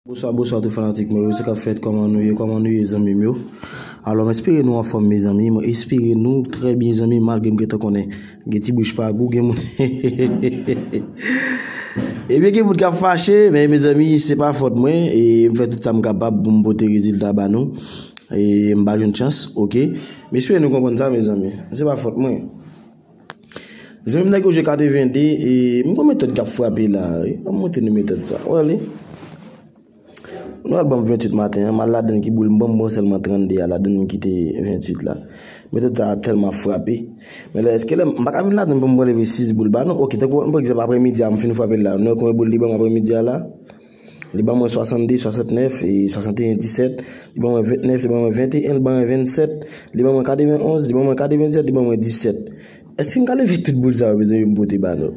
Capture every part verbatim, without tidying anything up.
Bonswa, bonswa tout fanatik mwen yo, sa k ap fèt, kòman nou ye, kòman nou ye zanmi m yo? Alò, m espere nou anfòm mezanmi, mwen espere nou trè byen zanmi, malgre m gentan konnen gen ti bouch pa gou, gen moun. Ebyen, gen moun k ap fache, men mezanmi, se pa fòt mwen, e m fè tout sa m kapab pou m pote rezilta ba nou. E m pa jwenn chans, oke? M espere nou konprann sa, mezanmi. Se pa fòt mwen. Zanmi m, nèg yo jwe katreven de, e m gon metòd k ap frape la, wi. An m montre nou metòd sa. Wè li. Nou al ban m venntuit maten an, m al ladann ki boul m pran, m pran sèlman trannde a, ladann m kite venntuit la. Metòd sa a tèlman frape. Men lè, èske lè, m pa ka vin ladann pou m pran leve sis boul ba nou. Oke, tankou, pa egzanp, apremidi a, m fin frape l la. Nou wè konbyen boul li ban m apremidi a la? Li ban mwen swasannde, swasantnèf, e swasanteyen, disèt. Li ban mwen vennèf, li ban mwen venteyen, li ban mwen vennsèt, li ban mwen katrevenonz, li ban mwen katrevennsèt, li ban mwen disèt. Èske m ka leve tout boul sa yo, mezanmi, m pote ba nou?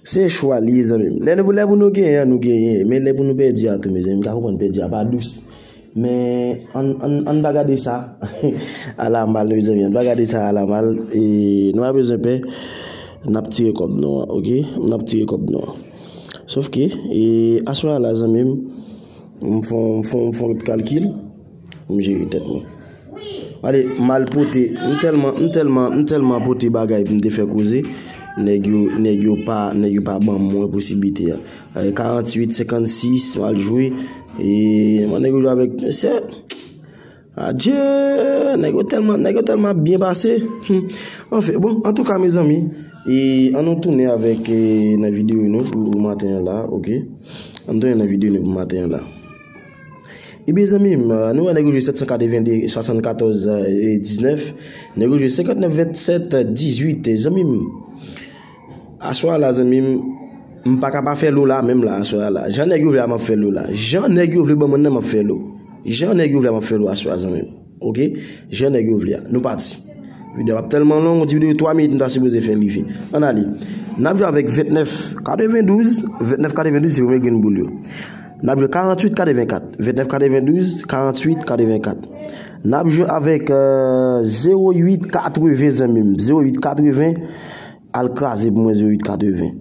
Se chwa li ye, zanmi m. Lè nou, lè pou nou genyen an, nou genyen. Men lè pou nou pèdi a tou, mezanmi, m ka konprann pèdi a pa dous. Men ann, ann, ann pa gade sa alamal, mezanmi. Ann pa gade sa alamal. E nou pa bezwen pè. N ap tire kòb nou an, oke? N ap tire kòb nou an. Sòf ke, e, aswè a la, zanmi m, m fè yon, m fè yon, m fè yon lòt kalkil, m jere tèt mwen. Ale, m al pote, m tèlman, m tèlman, m tèlman pote bagay pou m te fè koze, nèg yo, nèg yo pa, nèg yo pa ban mwen posiblite a. Ale, karanntuit, senkannsis, m al jwe, e, mwen nèg yo jwe avèk, mesye, adye, nèg yo tèlman, nèg yo tèlman byen pase. Hmm. Anfen, bon, antouka, mezanmi, e, ann nou tounen avèk, e, nan videyo nou pou maten an la, oke? Ann tounen nan videyo nou pou maten an la. Ebyen, zanmi m, nou wè nèg yo jwe sèt san katreven de, swasannkatòz, e, diznèf. Nèg yo jwe senkantnèf vennsèt dizuit, zanmi m. Aswè a la, zanmi m, m pa ka pa fè lo la, menm la, aswè a la. Jan nèg yo vle a, m ap fè lo la. Jan nèg yo vle ban mwen nan, m ap fè lo. Jan nèg yo vle a, m ap fè lo aswè a, zanmi m. Oke? Jan nèg yo vle a. Nou pati. Videyo a p ap tèlman long, yon ti videyo twa minit, nou ta sipoze fè l rive. Ann ale. N ap jwe avèk vennèf katrevendouz, vennèf katrevendouz se premye grenn boul yo. N ap jwe karanntuit katrevenkat, vennèf katrevendouz, karanntuit katrevenkat. N ap jwe avèk, e, zewo uit katreven, zanmi m. Zewo uit katreven, al kraze pou mwen zewo uit katreven.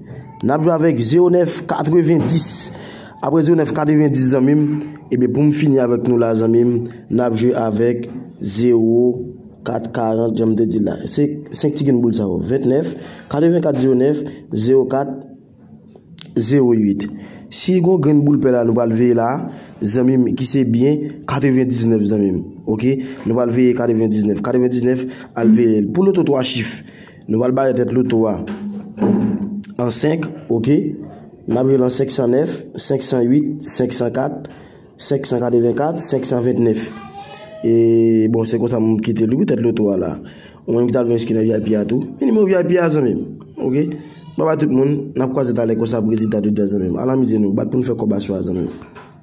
N ap jwe avèk zewo nèf katrevendis. Apre zewo nèf katrevendis, zanmi m, ebyen, pou m fini avèk nou la, zanmi m, n ap jwe avèk zewo kat karant, jan m te di la. Se senk ti grenn boul sa yo. Vennèf, katrevenkat, zewo nèf, zewo kat, zewo uit. Si gon grenn boul pè la, nou pral veye la, zanmi m, ki se byen katrevendiznèf, zanmi m. Oke? Nou pral veye katrevendiznèf. Katrevendiznèf, al veye l. Pou loto twa chif, nou pral bare tèt loto a an senk, oke? N ap jwe l an senk san nèf, senk san uit, senk san kat, senk san katrevenkat, senk san ventnèf. E, bon, se konsa m kite li pou tèt loto a la. Ou menm ki t ap jwenn enskripsyon nan V I P a tou. Men nimewo V I P a, zanmi m. Oke? Babay tout moun. N ap kwaze talè konsa pou rezilta jodi a, zanmi m. Al anmize nou. Bat pou n fè kòb aswè a, zanmi m.